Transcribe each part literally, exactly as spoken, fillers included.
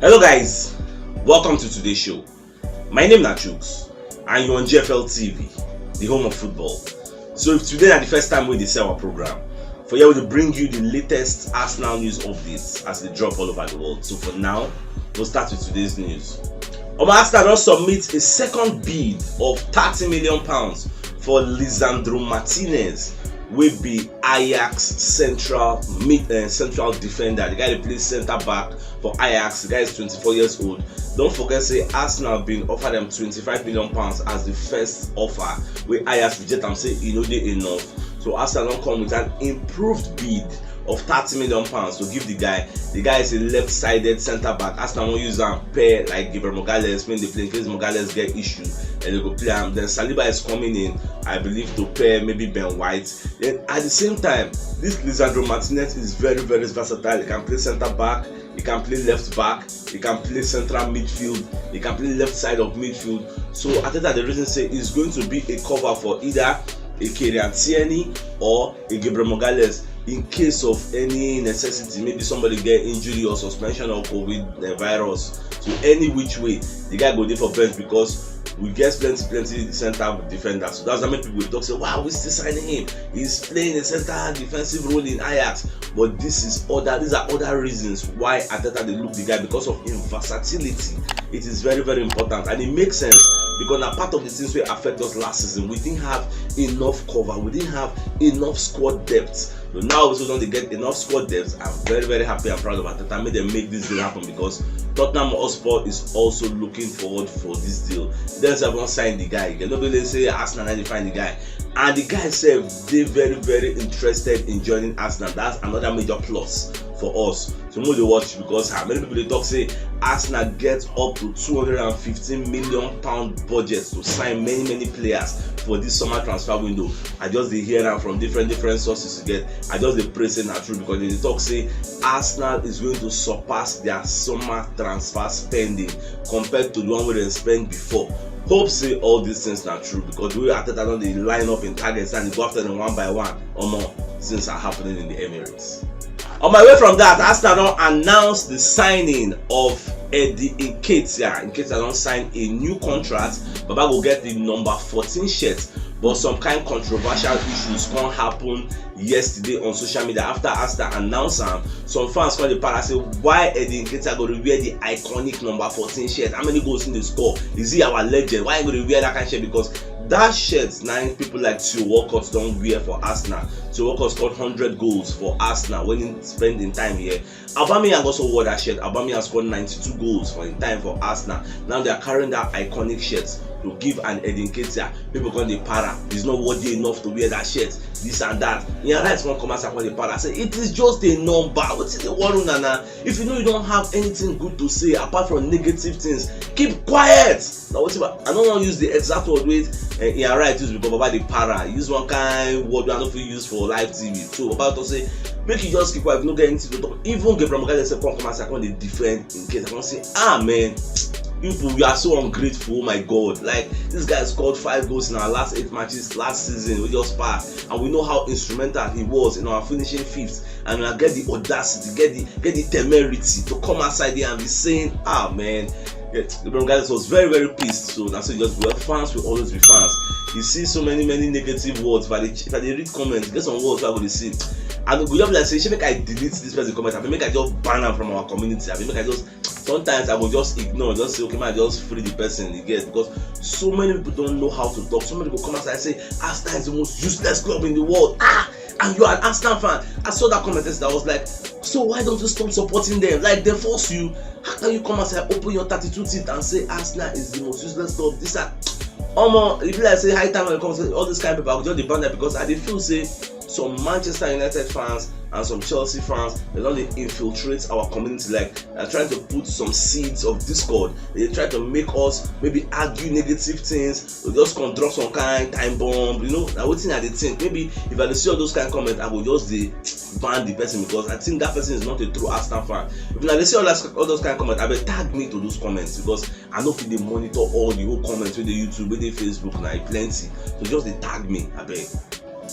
Hello guys, welcome to today's show. My name na Chuks and you're on G F L T V, the home of football. So if today na the first time we dey see our program, for here we dey bring you the latest Arsenal news updates as they drop all over the world. So for now, we'll start with today's news. Omo, Arsenal don submit a second bid of thirty million pounds for Lisandro Martinez, wey be Ajax central mid uh, central defender. The guy dey play centre back for Ajax. The guy is twenty-four years old. Don't forget say Arsenal bin offer them twenty-five million pounds as the first offer, wey Ajax reject am say e no dey enough. So Arsenal don come with an improved bid of thirty million pounds to give the guy. The guy is a left-sided centre back. Arsenal wan use am pair like Gabriel Magalhaes when they play in case Magalhaes get issue and they go play am. Then Saliba is coming in, I believe, to pair maybe Ben White. Then at the same time, this Lisandro Martinez is very, very versatile. He can play centre back, he can play left back, he can play central midfield, he can play left side of midfield. So Arteta the reason say he's going to be a cover for either a Kieran Tierney or a Gabriel Magalhaes in case of any necessity, maybe somebody get injury or suspension or COVID uh, virus. So any which way, the guy go dey for bench because we get plenty plenty centre defenders. So that's why many people talk say, "Wow, we still signing him. He's playing a centre defensive role in Ajax." But this is other these are other reasons why Arteta dey look the guy because of him versatility. It is very, very important and it makes sense because na part of the things wey affect us last season. We didn't have enough cover, we didn't have enough squad depth. But now we don dey get enough squad depth. I'm very, very happy and proud of Arteta. Make dem make this deal happen because Tottenham Hotspur is also looking forward for this deal. Dem sef wan sign the guy. Dem no be like say Arsenal na dey find the guy. And the guy sef dey very, very interested in joining Arsenal. That's another major plus for us. So make we dey watch because ah, many people dey talk say Arsenal get up to two hundred and fifteen million pound budget to sign many, many players for this summer transfer window. I just dey hear am from different different sources to get. I just dey pray say na true because they dey talk say Arsenal is going to surpass their summer transfer spending compared to the one wey dem spend before. Hope say all these things na true because the way Arteta don dey line up im targets and dey go after them one by one, omo, things are happening in the Emirates. On my way from that, Arsenal don announce the signing of Eddie Nketiah. Nketiah don sign a new contract. Baba go get the number fourteen shirt, but some kind controversial issues come happen yesterday on social media after Arsenal announce am. Some fans come dey para say, "Why Eddie Nketiah go dey wear the iconic number fourteen shirt? How many goals he dey score? Is he our legend? Why he go dey wear that kind shirt?" Because that shirt na im people like Theo Walcott don wear for Arsenal. Theo Walcott scored hundred goals for Arsenal when he spend im time here. Aubameyang also wore that shirt. Aubameyang scored ninety-two goals for im time for Arsenal. Now they are carrying that iconic shirt to give an Eddie Nketiah. People come dey para. He's not worthy enough to wear that shirt. This and that. Ian Wright come come outside come dey para. Say it is just a number. Wetin dey worry una na? If you know you don't have anything good to say apart from negative things, keep quiet. Na wetin I no wan use the exact word wey uh, Ian Wright use because Baba dey para. He use one kind word wey I no fit use for live T V. So Baba talk say make you just keep quiet. If you no get anything to talk. Even Gabriel Magalhaes sef come come outside come dey defend Nketiah. I come say, ah man, people, you are so ungrateful. Oh my God, like this guy scored five goals in our last eight matches last season we just passed, and we know how instrumental he was in our finishing fifth. And I get the audacity, get the get the temerity to come outside there and be saying, ah man, yeah, Gabriel Magalhaes was very, very pissed. So that's just, well, fans will always be fans. You see so many, many negative words. If I dey, if I dey read comments, get some words I go dey see. And we just be like say, "Shey make I delete this person comment? I mean, make I just ban am from our community? I mean, make I just sometimes I go just ignore, just say, okay, man, just free the person." You get? Because so many people don't know how to talk. So many people come outside and say, "Arsenal is the most useless club in the world." Ah, and you are an Arsenal fan. I saw that comment yesterday. I was like, "So why don't you stop supporting them? Like, they force you. How can you come outside, open your thirty-two teeth and say Arsenal is the most useless club?" This and omo, e be like say high time when it comes to all this kind of people, I go just dey ban them because I dey feel say some Manchester United fans and some Chelsea fans, they don dey infiltrate our community. Like, they're trying to put some seeds of discord. They try to make us maybe argue negative things. We just come drop some kind time bomb. You know, na wetin I dey think. Maybe if I dey see all those kind comments, I go just dey ban the person because I think that person is not a true Arsenal fan. If una dey see all, that, all those kind comments, I beg tag me to those comments because I no fit dey monitor all the whole comments wey dey YouTube, wey dey Facebook, na e plenty. So just dey tag me, I beg.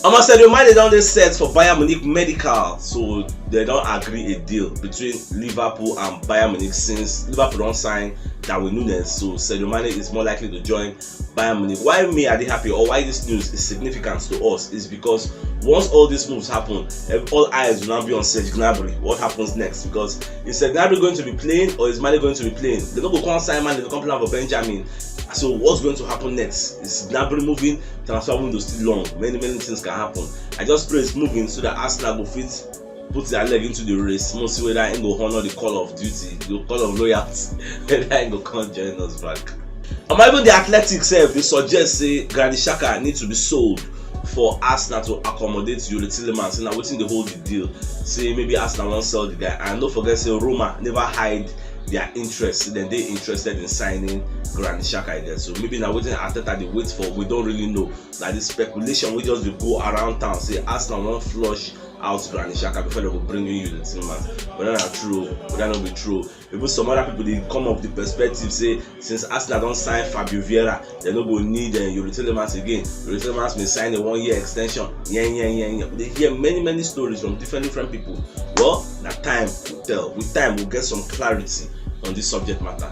Omo, Sadio Mane don dey set for Bayern Munich medical, so dem don agree a deal between Liverpool and Bayern Munich since Liverpool don sign Darwin Nunez. So Sadio Mane is more likely to join Bayern Munich. Why me I dey happy, or why this news is significant to us, is because once all these moves happen, all eyes will now be on Serge Gnabry. What happens next? Because is Serge Gnabry going to be playing, or is Mane going to be playing? Dem no go come sign Mane, dem go come play am for Benjamin. So what's going to happen next? Is Gnabry moving? Transfer window still long. Many, many things can happen. I just pray it's moving so that Arsenal go fit put their leg into the race. We'll see whether he go honor the call of duty, the call of loyalty, whether he go come join us back. And even the Athletic sef dey suggest say Granit Xhaka need to be sold for Arsenal to accommodate Youri Tielemans. Say na wetin dey hold the deal. Say maybe Arsenal wan sell the guy. And don't forget say Roma never hide their interest. Say dem dey interested in signing Granit Xhaka again. So maybe na wetin Arteta dey wait for. We don't really know. Na the speculation wey just dey go around town say Arsenal wan flush out Granit Xhaka before dem go bring in Youri Tielemans. Whether na true, whether no be true. Even some other people dey come up with the perspective say since Arsenal don sign Fabio Vieira, dem no go need uh, Youri Tielemans again. Youri Tielemans may sign a one-year extension. Yeah, yeah, yeah, yeah. We dey hear many, many stories from different, different people. Well, na time will tell. With time, we'll get some clarity on this subject matter.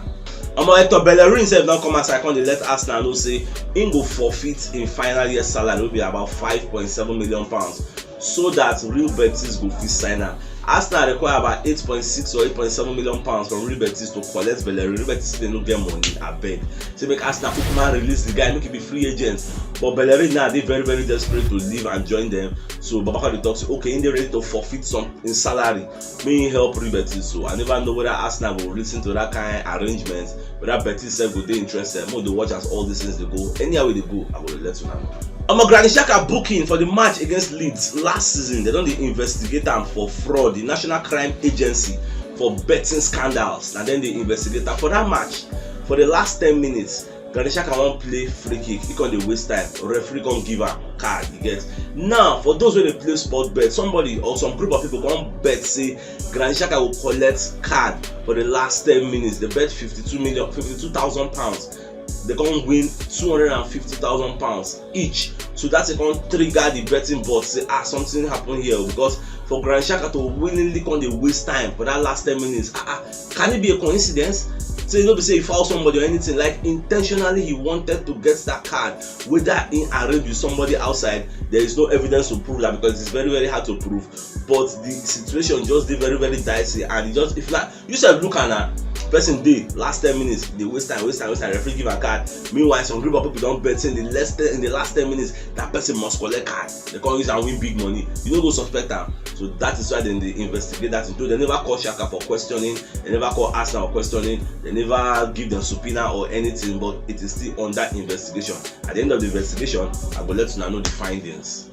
Omo, Hector Bellerin sef don come outside come dey let Arsenal know say im go forfeit im final year salary wey be about five point seven million pounds, so that Real Betis go fit sign am. Arsenal require about eight point six or eight point seven million pounds from Real Betis to collect Bellerin. Real Betis say dem no get money, abeg. Say make Arsenal kukuma release the guy, make e be free agent. But Bellerin now dey very, very desperate to leave and join them. So Baba Kade talk say okay, im dey ready to forfeit some im salary, make im help Real Betis. So I never know whether Arsenal go listen to that kind arrangement, whether Betis sef go dey interested. Make we dey watch as all these things dey go. Anyhow e dey go, I go dey let una know. Omo, Granit Xhaka booking for the match against Leeds last season, dem don dey investigate am for fraud. The National Crime Agency for betting scandals, na dem dey investigate am for that match. For the last ten minutes, Granit Xhaka wan play free kick, he come dey waste time. Referee come give am card, you get. Now, for those wey dey play sport bet, somebody or some group of people come bet say Granit Xhaka go collect card for the last ten minutes. Dem bet fifty-two million, fifty-two thousand pounds. Dem come win two hundred and fifty thousand pounds each. So that thing come trigger the betting bot say, ah, something happen here o, because for Granit Xhaka to willingly come dey waste time for that last ten minutes, ah, ah, can it be a coincidence? Say no be say he foul somebody or anything, like, intentionally he wanted to get that card, whether he arranged with somebody outside, there is no evidence to prove that because it's very, very hard to prove. But the situation just dey very, very dicey, and e just, if na you sef look am na, person dey last ten minutes dey waste time, waste time, waste time, referee give am card. Meanwhile, some group of people don bet say in the last ten, in the last ten minutes that person must collect card. Dem come use am win big money. You no go suspect am. So that is why dem dey investigate that thing. Though dem never call Xhaka for questioning, dem never call Arsenal for questioning, dem never give dem subpoena or anything, but it is still under investigation. At the end of the investigation, I go let una know the findings.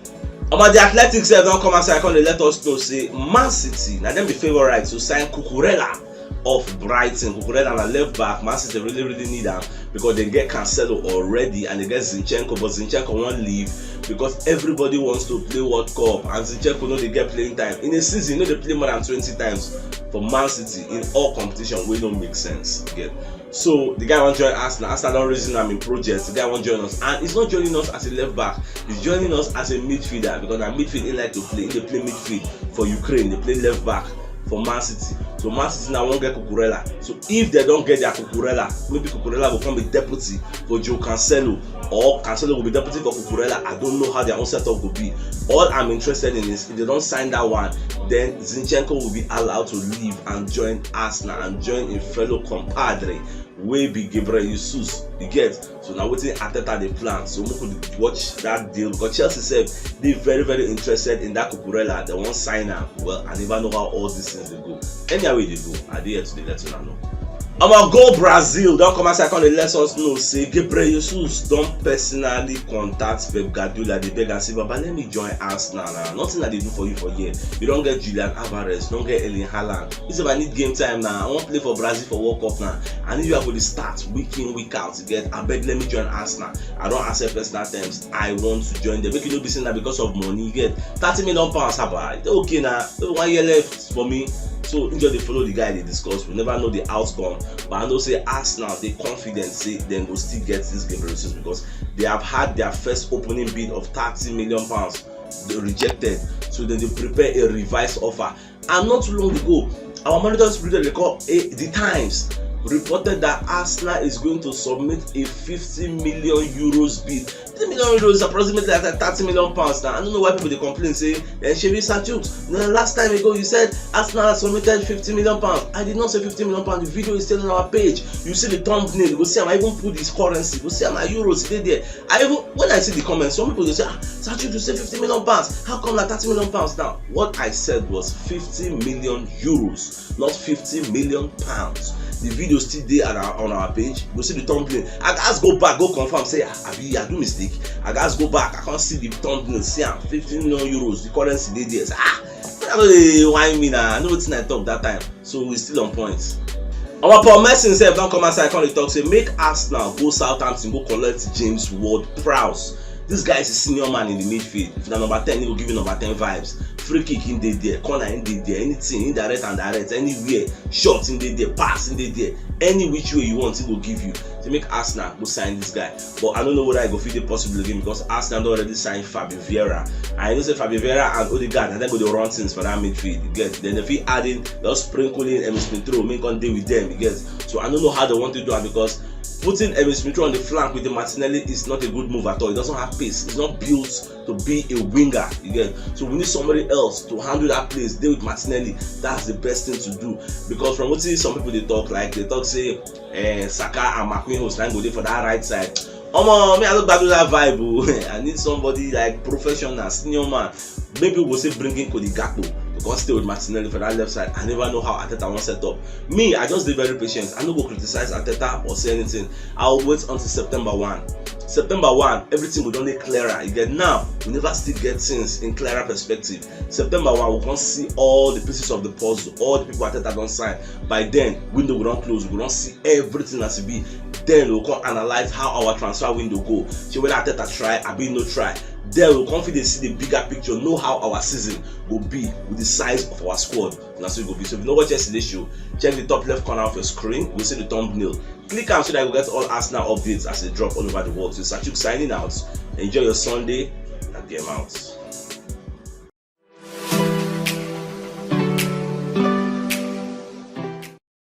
Omo, the Athletic sef don come outside come dey let us know say Man City na dem be favourites to sign Cucurella of Brighton. Cucurella na left back. Man City really, really need am because dem get Cancelo already and dem get Zinchenko, but Zinchenko wan leave because everybody wants to play World Cup and Zinchenko no dey get playing time. In a season, e no dey play more than twenty times for Man City in all competition, wey no make sense. You get? So the guy wan join Arsenal. Arsenal don reason am in project. The guy wan join us, and he's not joining us as a left back. He's joining us as a midfielder because na midfield he like to play. He dey play midfield for Ukraine. Dey play left back for Man City. So Man City now wan get Cucurella. So if dem don get their Cucurella, maybe Cucurella go come be deputy for João Cancelo, or Cancelo go be deputy for Cucurella. I don't know how their own setup go be. All I'm interested in is if dem don sign that one, then Zinchenko will be allowed to leave and join Arsenal and join a fellow compadre wey be Gabriel Jesus. You get? So na wetin Arteta dey plan. So make we watch that deal because Chelsea sef dey very, very interested in that Cucurella. Dem wan sign am. Well, I never know how all these things dey go. Anyhow e dey go, I dey here to dey let una know. Omo, Go Brazil don come outside come dey let us know say Gabriel Jesus don personally contact Pep Guardiola, dey beg am say, "Baba, let me join Arsenal now. Nothing I dey do for you for here. You don get Julian Alvarez, you don get Erling Haaland. If I need game time now, I wan play for Brazil for World Cup now. I need you, I go dey start week in, week out. You get? Abeg, let me join Arsenal. I don accept personal terms. I want to join them." Make e no be say na because of money, you get? Thirty million pounds, haba. E dey okay na. One year left for me. So he just dey follow the guy dey discuss. We never know the outcome, but I know say Arsenal dey confident say dem go still get this Gabriel Jesus because they have had their first opening bid of thirty million pounds They rejected. So then they prepare a revised offer. And not too long ago, our monitor spirit they call eh, the Times reported that Arsenal is going to submit a fifty million euros bid. Fifty million euros is approximately like thirty million pounds now. I don't know why people they complain say, then Shebi Satuk, the last time ago you said Arsenal has submitted fifty million pounds. I did not say fifty million pounds. The video is still on our page. You see the thumbnail. You go see am. I even put this currency. You go see am. Euros dey there. I even when I see the comments, some people they say, ah, Satuk, you say fifty million pounds. How come like thirty million pounds now? What I said was fifty million euros, not fifty million pounds. The video still there on our, on our page. You see the thumbnail. I just go back, go confirm, say, ah, I do mistake. I just go back. I can't see the thumbnail. See am, fifty million euros. The currency dey there. Say, ah, I know they why me now. I know what I talk that time. So we still on point. Our Paul Merson sef don come outside come dey talk say make Arsenal go Southampton go collect James Ward-Prowse. This guy is a senior man in the midfield. If na number ten, he go give you number ten vibes. Free kick in dey there, corner in dey there, anything in direct and direct, anywhere, shot in dey there, pass in dey there, any which way you want, he go give you. So make Arsenal go sign this guy. But I don't know whether it go fit dey possible again because Arsenal don already sign Fabio Vieira. I know say Fabio Vieira and Odegaard, and then go dey run things for that midfield. You get then they fit add in, just sprinkle in Emil Smith Rowe, make come dey with them. You get so I don't know how they want to do it because putting Emil Smith Rowe on the flank with the Martinelli is not a good move at all. He doesn't have pace. He's not built to be a winger. You get so we need somebody else to handle that place. Dey with Martinelli. That's the best thing to do because from what some people they talk like they talk say eh, Saka and Marquinhos na go dey for that right side. Omo, me I no gbadu that vibe o. I need somebody like professional, senior man. Maybe we'll say bring in Cody Gakpo to come stay with Martinelli for that left side. I never know how Arteta wan set up. Me, I just dey very patient. I no go criticize Arteta or say anything. I'll wait until September one. September one, everything go don dey clearer. You get now, we never still get things in clearer perspective. September one, we come see all the pieces of the puzzle, all the people Arteta don sign. By then, window go don close, we go don see everything as e be. Then we come analyze how our transfer window go. So whether Arteta try, abi no try. Then we come fit dey see the bigger picture, know how our season go be with the size of our squad. Na so e go be. So if you no watch yesterday show, check the top left corner of your screen. You see the thumbnail. Click am so that you get all Arsenal updates as they drop all over the world. So Sachuk signing out. Enjoy your Sunday. And the amount.